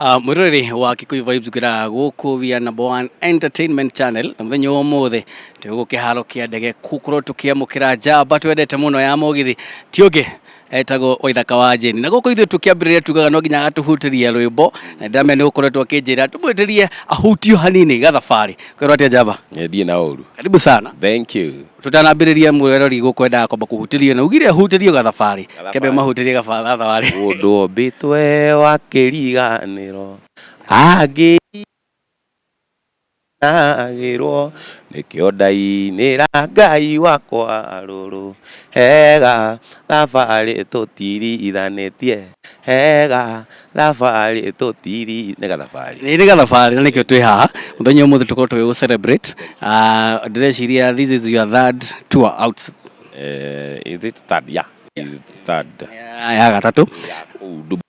Mwiroreri wa Kikuyu Vibes ngwiraga guku we are number one entertainment channel, na muthenya wa umuthi twi guku kiharo kia ndege gukorwo tukiamukira njamba twendete muno ya mugithi, ti ungi etagwo Waithaka wa Jane. Na guku ithuĩ tukiambĩrĩria tugaga no nginya agatũhutĩria rwĩmbo, na ndamenya nĩ gũkoretwo akĩnjĩra tũmwĩtĩrie ahutio hanini gathabarĩ. Kwĩrwo atĩa, njamba? Ndiĩ na ũru. Karibu sana. Thank you. Tũtanambĩrĩria, mwĩroreri gũkwendaga kwamba kũhutĩrio na ugire ahutĩrio gathabarĩ, kembe mahutĩrie gathabarĩ. Mũndũ ombĩtwe wa kĩriganĩro angĩagĩrwo, nĩkĩo ndainĩra Ngai wakwa rũrũ hega thabarĩ tũtirithanĩtie, hega thabarĩ tũtiri nĩ gathabarĩ. Nĩ gathabarĩ, na nĩkĩo twĩ haha mũthenya ũmũthĩ tũkorwo tũgĩ celebrate. Ndĩreciria this is your third tour out. Is it third? Yeah, is it third? Ya gatatũ. Ya kũu Dubai.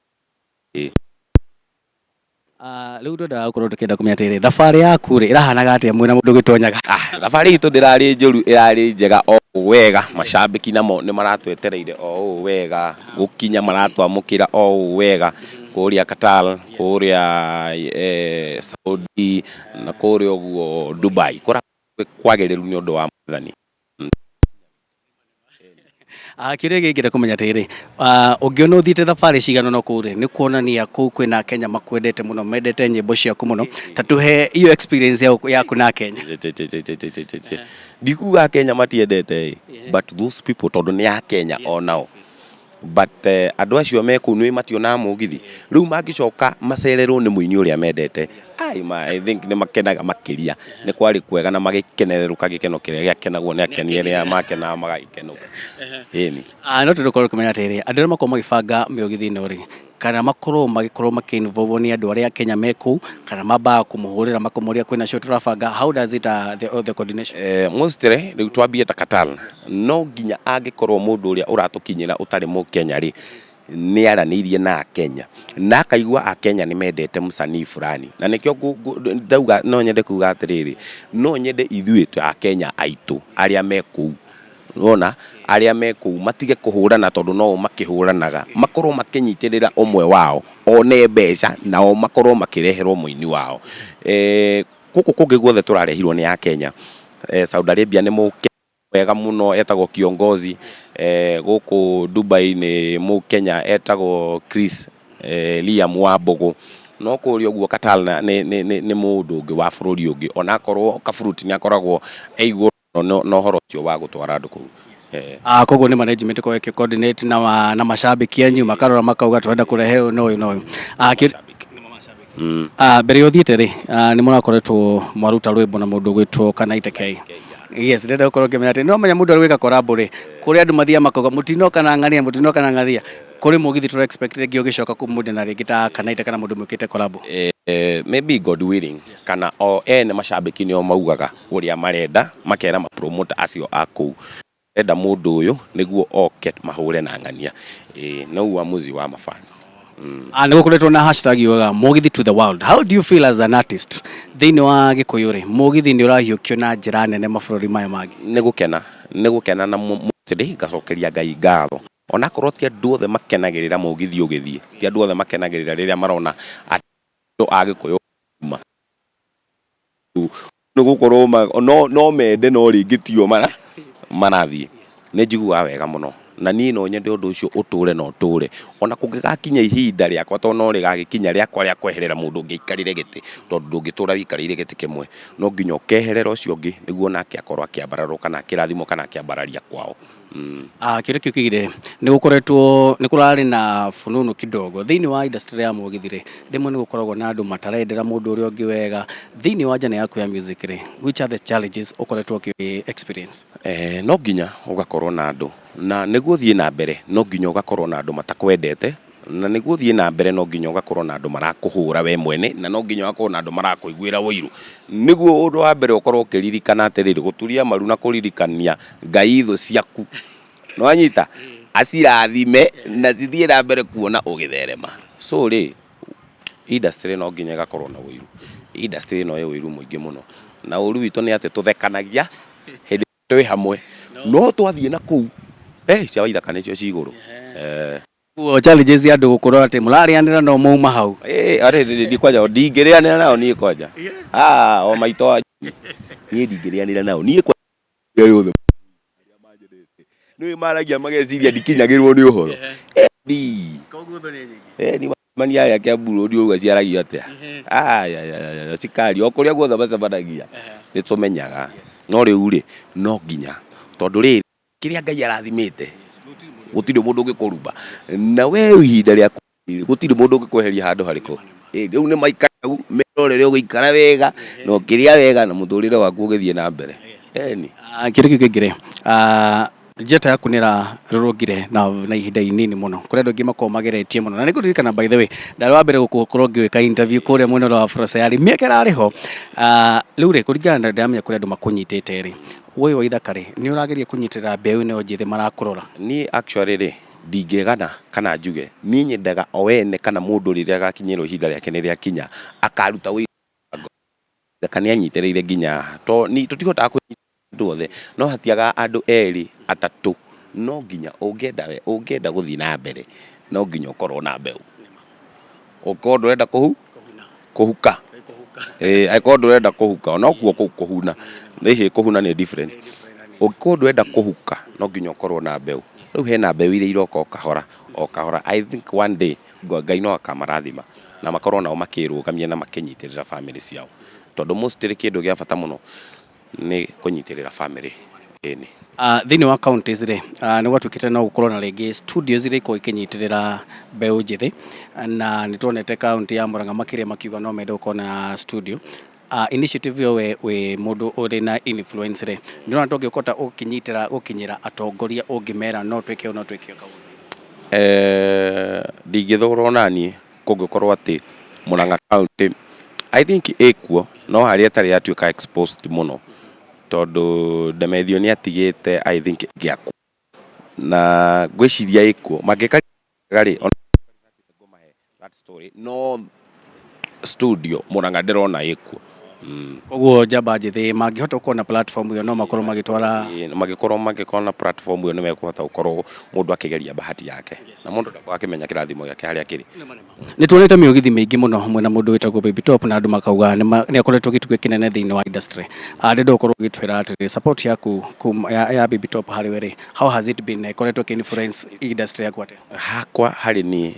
Rĩu twendaga gũkorwo tũkĩenda kũmenya atĩrĩrĩ, thabarĩ yaku rĩ, ĩrahanaga atĩa mwĩna mũndũ ũgĩtonyaga? Ah, thabarĩ itũ ndĩrarĩ njũru, ĩrarĩ njega o ũũ wega. Macambĩki namo nĩ maratwetereire o ũũ wega, gũkinya maratwamũkĩra o ũũ wega kũrĩa Qatar, kũrĩa Saudi na kũrĩa ũguo Dubai. Kũra kwagĩrĩru nĩ ũndũ wa Mwathani. Kĩũria gĩkĩ kũmenya atĩrĩrĩ, ũngĩona ũthiĩte thabarĩ cigana ũna kũu rĩ, nĩ kuonania kũu kwĩna Kenya makwendete mũno, mendete nyĩmbo ciaku mũno. Ta tũhe iyo experience yaku na Kenya. Ndikuga Kenya matiendete ĩ, but those people, tondũ nĩ a Kenya o nao, but andũ acio me kũu nĩ mationaga mũgithi. Rĩu mangĩcoka macererwo nĩ mũini ũrĩa mendete, ai ma, I think nĩ makenaga makĩria. Nĩ kwarĩ kwega na magĩkenererũka gĩkeno kĩrĩa gĩakenagwo nĩ akeni arĩa makenaga magagĩkenũka, ĩni. No tũkorwo tũkĩmenya atĩrĩrĩ, andũ arĩa makoragwo magĩbanga mĩũgithi ĩno rĩ, kana makorwo magĩkorwo makĩ-involve nĩ andũ arĩa Kenya me kũu, kana mambaga kũmũhũrĩra makamũria kwĩna show tũrabanga? How does it the coordination? Mostly rĩu twambie ta Qatar, no nginya angĩkorwo mũndũ ũrĩa ũratũkinyĩra ũtarĩ mũkenya rĩ, nĩ aranĩirie na Akenya na akaigua Akenya nĩ mendete msanii fulani. Na nĩkĩo ndauga no nyende kuga atĩrĩrĩ, no nyende ithuĩ twĩ Akenya aitũ arĩa me kũu, wona arĩa me kũu matige kũhũrana, tondũ no o makĩhũranaga, makorwo makĩnyitĩrĩra ũmwe wao one mbeca, nao makorwo makĩreherwo mũini wao. Gũkũ kũngĩ guothe tũrarehirwo nĩ Akenya. Saudi Arabia nĩ mũkenya wega mũno etagwo Kiongozi. Gũkũ Dubai nĩ mũkenya etagwo Chris Liam Wambũgũ. No kũrĩa ũguo Qatar nĩ mũndũ ũngĩ wa bũrũri ũngĩ, onakorwo Kaburuti nĩ akoragwo e igũrũ na ũhoro ũcio wa gũtwara andũ kũu. Koguo nĩ management ĩkoragwo ĩkĩ coordinate na macambĩki anyu, makarora makauga tũrenda kũrehe ũyũ na ũyũ na ũyũ. Mbere ya ũthiĩte rĩ, nĩ mũrakoretwo mwaruta rwĩmbo na mũndũ ũgwĩtwo Kanaite K. Yes, ndĩrenda gũkorwo ngĩmenya atĩ nĩ wamenya mũndũ arĩ gwĩka collab rĩ, kũrĩ andũ mathiaga makauga mũtinoka na ng'ania, mũtinoka na ng'athia. Kũrĩ mũgithi tũra expect rĩngĩ ũgĩcoka kũu mũndũ na rĩngĩ ta Kanaite kana mũndũ mwĩkĩte collab? Maybe God willing, kana o ene macambĩki nĩo maugaga ũrĩa marenda, makera mapromoter acio a kũu enda mũndũ ũyũ nĩguo oke mahũre na ng'ania. Ĩĩ, no uamuzi wa mafans. Nĩ gũkoretwo na hashtag yugaga "Mũgithi to the world". How do you feel as an artist thĩinĩ wa Gĩkũyũ rĩ, mũgithi nĩ ũrahiũkio na njĩra nene mabũrũri maya mangĩ? Nĩ gũkena, nĩ gũkena, na mostly ngacokeria Ngai ngatho, onakorwo ti andũ othe makenagĩrĩra mũgithi ũgĩthiĩ, ti andũ othe makenagĩrĩra rĩrĩa marona andũ a Gĩkũyũ ma nĩ gũkorwo no mende, no rĩngĩ tio marathiĩ. Nĩ njiguaga wega mũno, na niĩ no nyende ũndũ ũcio ũtũre na ũtũre ona kũngĩgakinya ihinda rĩakwa, tondũ no rĩgagĩkinya rĩakwa rĩa kweherera mũndũ ũngĩ aikarĩre gĩtĩ, tondũ ndũngĩtũra wĩikarĩire gĩtĩ kĩmwe. No nginya ũkeherera ũcio ũngĩ nĩguo nake akorwo akĩambararwo kana akĩrathimwo kana akĩambararia kwao. Kĩũria kĩu kĩgire nĩ gũkoretwo nĩ kũrarĩ na fununu kidogo thĩinĩ wa industry ya mũgithi rĩ, rĩmwe nĩ gũkoragwo na andũ matarendera mũndũ ũrĩa ũngĩ wega. Thĩinĩ wa journey yaku ya music rĩ, which are the challenges ũkoretwo ũkĩ experience? No nginya ũgakorwo na andũ, na nĩguo ũthiĩ na mbere no nginya ũgakorwo na andũ matakwendete, na nĩguo ũthiĩ na mbere no nginya ũgakorwo na andũ marakũhũra we mwene, na no nginya ũgakorwo na andũ marakũiguĩra ũiru. Nĩguo ũndũ wa mbere ũkorwo ũkĩririkana atĩrĩrĩ, gũturia maru na kũririkania Ngai thũ ciaku nĩwanyita acirathime na cithiĩ na mbere kuona ũgĩtherema. So rĩ, industry no nginya ĩgakorwo na ũiru. Industry ĩno ĩ ũiru mũingĩ mũno, na ũru witũ nĩ atĩ tũthekanagia hĩndĩ twĩ hamwe, no twathiĩ na kũu cia Waithaka nĩcio ci igũrũ. Koguo challenges ya andũ gũkorwo atĩ mũrarĩanĩra no mauma hau. Ĩĩ arĩ ndi kwanja ndingĩrĩanĩra nao niĩ kwanja. Ah, o maitũ wa niĩ ndingĩrĩanĩra nao niĩ kwanja yothe nĩ maragia mageciria ndikinyagĩrwo nĩ ũhoro. Ni Koguo thũ nĩ nyingĩ. Eh, ni mani aya Kiambu Road ũguo ciaragia atĩa? Aya, cikari o kũrĩa guothe macemanagia nĩ tũmenyaga. No rĩu rĩ, no nginya tondũ rĩrĩ kĩrĩa Ngai arathimĩte gũtirĩ mũndũ ũngĩkũruma na we ihinda rĩaku gũtirĩ mũndũ ũngĩkweheria handũ harĩkũ. Rĩu nĩ maikara hau merorere ũgĩikara wega na ũkĩrĩa wega na mũtũrĩre waku ũgĩthiĩ na mbere. Ĩni. Kĩndũ kĩu kĩngĩ rĩ, njata yaku nĩ ĩrarũrũngire na ihinda inini mũno. Kũrĩ andũ aingĩ makoragwo mageretie mũno. Na nĩ ngũririkana by the way, ndarĩ wa mbere gũkorwo ngĩgwĩka interview kũrĩa mwena ũrĩa wa Fursa mĩaka ĩrarĩ ho. Rĩu rĩ, kũringana na ndĩramenya kũrĩ andũ makũnyitĩte rĩ, we Waithaka rĩ, nĩ ũrageria kũnyitĩrĩra mbeũ ĩno njĩthĩ marakũrora? Niĩ actually rĩ, ndingĩgana kana njuge, niĩ nyendaga o ene kana mũndũ rĩrĩa agakinyĩrwo ihinda rĩake nĩ rĩakinya, akaruta ũira Waithaka nĩ anyitĩrĩire nginya to tũtihotaga kũnyita andũ othe, no hatiagaga andũ erĩ atatũ, no nginya ũngĩenda we ũngĩenda gũthiĩ na mbere no nginya ũkorwo na mbeũ. Ũngĩkorwo ndũrenda kũhuka, ĩĩ angĩkorwo ndũrenda kũhuka onokuo kũu kũhuna, ĩhĩ kũhuna nĩ different. Ũngĩkorwo ndũrenda kũhuka no nginya ũkorwo na mbeũ. Rĩu hena mbeũ iria iroka o kahora o kahora, I think one day Ngai no akamarathima na makorwo nao makĩrũgamia na makĩnyitĩrĩra bamĩrĩ ciao. Tondũ mostly kĩndũ gĩa bata mũno nĩ kũnyitĩrĩra bamĩrĩ, ĩni. Thĩinĩ wa counties rĩ, nĩ gwatuĩkĩte no gũkorwo na rĩngĩ studios iria ikoragwo ikĩnyitĩrĩra mbeũ njĩthĩ, na nĩ tuonete kaũntĩ ya Murang'a makĩria makiuga no mende gũkorwo na studio. Initiative ĩyo we wĩ mũndũ ũrĩ na influence rĩ, ndĩrona ta ũngĩhota gũkĩnyitĩra gũkinyĩra atongoria ũngĩmera no twĩke ũũ no twĩke ũũ. Ndingĩthũra onaniĩ kũngĩkorwo atĩ Murang'a county I think ĩkuo no harĩa ĩtarĩ yatuĩka exposed mũno tondũ Ndemethio nĩ atigĩte I think ĩgĩakwo na ngwĩciria ĩkuo mangĩka rĩ that story no studio Murang'a ndĩrona ĩkuo. Koguo njamba njĩthĩ mangĩhota gũkorwo na platform ĩyo no makorwo magĩtwara Mangĩkorwo na platform ĩyo nĩ mekũhota gũkorwo mũndũ akĩgeria bahati yake na mũndũ ndakorwo akĩmenya kĩrathimo gĩake harĩa kĩrĩ. Nĩ tuonete mĩũgithi mĩingĩ mũno mwena mũndũ wĩtagwo Baby Top na andũ makauga nĩ akoretwo gĩtugĩ kĩnene thĩinĩ wa industry. Ndĩrenda ũkorwo ũgĩtwĩra atĩrĩrĩ, support yaku ya Baby Top harĩ we rĩ, how has it been na ĩkoretwo ĩkĩ influence industry yaku atĩa? Hakwa harĩ niĩ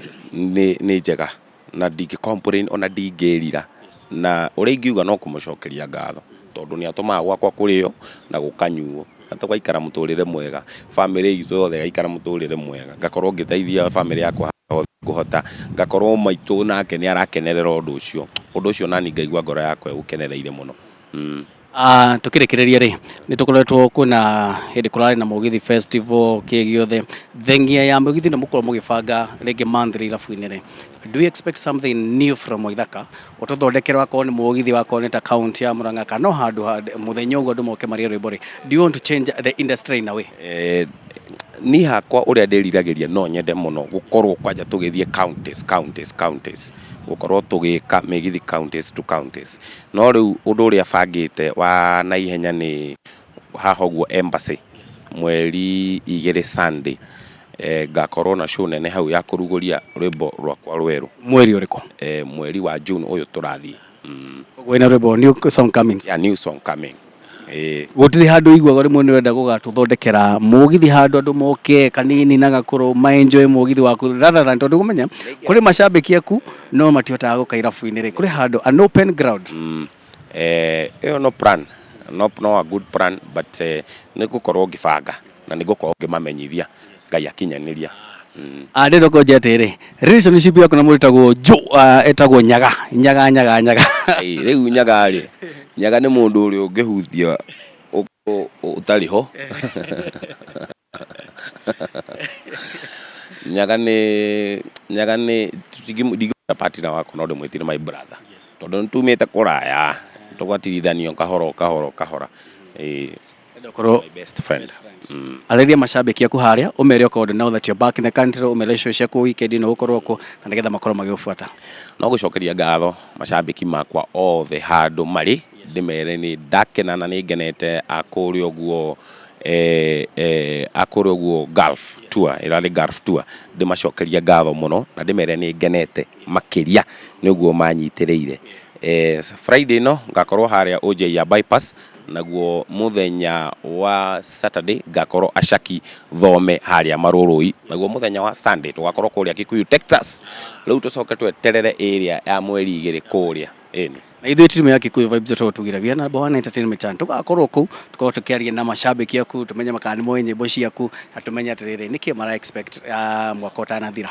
nĩ njega na ndingĩ complain ona ndingĩrira na ũrĩa ingiuga no kũmũcokeria ngatho tondũ nĩ atũmaga gwakwa kũrĩo na gũkanyuo na tũgaikara mũtũrĩre mwega, bamĩrĩ itũ yothe ĩgaikara mũtũrĩre mwega, ngakorwo ngĩteithia bamĩrĩ yakwa hothe ngũhota, ngakorwo maitũ nake nĩ arakenerera ũndũ ũcio, ũndũ ũcio nani ngaigua ngoro yakwa ĩũkenereire mũno. Tũkĩrĩkĩrĩria rĩ, nĩ tũkoretwo kwĩna hĩndĩ kũrarĩ na Mũgithi Festival kĩ gĩothe, thengia ya mũgithi nĩ mũkorwo mũgĩbanga rĩngĩ monthly irabu-inĩ rĩ, do you expect something new from Waithaka? Ũtũthondekere wakorwo nĩ mũgithi wakorwo nĩ ta county ya Murang'a kana no handũ mũthenya ũguo andũ moke marĩe rwĩmbo rĩ, do you want to change the industry in a way? Niĩ hakwa ũrĩa ndĩriragĩria no nyende mũno gũkorwo kwanja tũgĩthiĩ counties counties counties, gũkorwo tũgĩka mĩgithi counties to counties. No rĩu ũndũ ũrĩa bangĩte wa naihenya nĩ haha ũguo Embassy mweri 2 Sunday, ngakorwo na show nene hau ya kũrugũria rwĩmbo rwakwa rwerũ. Mweri ũrĩkũ? Mweri wa June ũyũ tũrathiĩ. Koguo wĩna rwĩmbo new song coming? Yeah, new song coming. Gũtirĩ handũ ũiguaga rĩmwe nĩ ũrenda gũgatũthondekera mũgithi handũ andũ moke kanini na gakũrũ ma enjoy mũgithi waku rather than tondũ ũmenye kũrĩ macambĩki aku no matihotaga gũka irabu-inĩ rĩ, kũrĩ handũ an open ground. Ĩyo no plan, no a good plan but nĩ ngũkorwo ngĩbanga na nĩ ngũkorwo ngĩmamenyithia Ngai akinyanĩria. Ndĩrenda kũnjĩra atĩrĩrĩ, relationship yaku na mũndũ wĩtagwo Joe etagwo Nyaga, Nyaga Nyaga Nyaga. Rĩu Nyaga rĩ, Nyaga nĩ mũndũ ũrĩa ũngĩhutia ũtarĩ ho. Nyaga nĩ Nyaga nĩ ndingĩmwĩta partner wakwa no ndĩmwĩtire my brother tondũ nĩ tumĩte kũraya tũgatigithanio kahora o kahora o kahora. Ĩĩ. Ũkorwo My best friend. Arĩria macambĩki aku harĩa ũmere okorwo now that you're back in the country, ũmere show ciaku weekend ĩno ũgũkorwo kũ na nĩgetha makorwo magĩgũbuata. No gũcokeria ngatho macambĩki makwa othe handũ marĩ, ndĩmere nĩ ndakena na nĩ ngenete a kũrĩa ũguo. A kũrĩa ũguo Gulf Tour, ĩrarĩ Gulf Tour, ndĩmacokerie ngatho mũno na ndĩmere nĩ ngenete makĩria nĩ ũguo manyitĩrĩire. Friday ĩno ngakorwo harĩa OJ ya Bypass, naguo mũthenya wa Saturday ngakorwo Ashaki Thome harĩa Marũrũi, naguo mũthenya wa Sunday tũgakorwo kũrĩa Kikuyu Texas. Rĩu tũcoke tweterere ĩrĩa ya mweri 2 kũrĩa ĩni. Na ithuĩ timu ya Kikuyu Vibes tũgũtugĩra we are number one entertainment channel, tũgakorwo kũu, tũkorwo tũkĩaria na mashabiki aku, tũmenye kana nĩ moĩ nyĩmbo ciaku na tũmenye atĩrĩrĩ, nĩkĩ mara expect mwaka ũtanathira.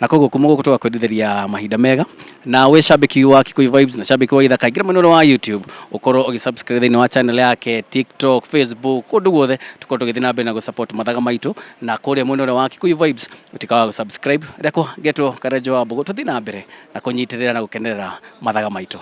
Na koguo kuma gũkũ tũgakwendithĩria mahinda mega, na wĩ shabiki wa Kikuyu Vibes na shabiki wa Ithaka, ingĩra mwena ũrĩa wa YouTube, ũkorwo ũgĩsubscribe thĩinĩ wa channel yake, TikTok, Facebook, kũndũ guothe tũkorwo tũgĩthiĩ na mbere na gũsupport mathaga maitũ. Na kũrĩa mwena ũrĩa wa Kikuyu Vibes ũtikaga gũsubscribe. Rekwo ngetwo Karenjo wa Mbũgũ, tũthiĩ na mbere na kũnyitĩrĩra na gũkenerera mathaga maitũ.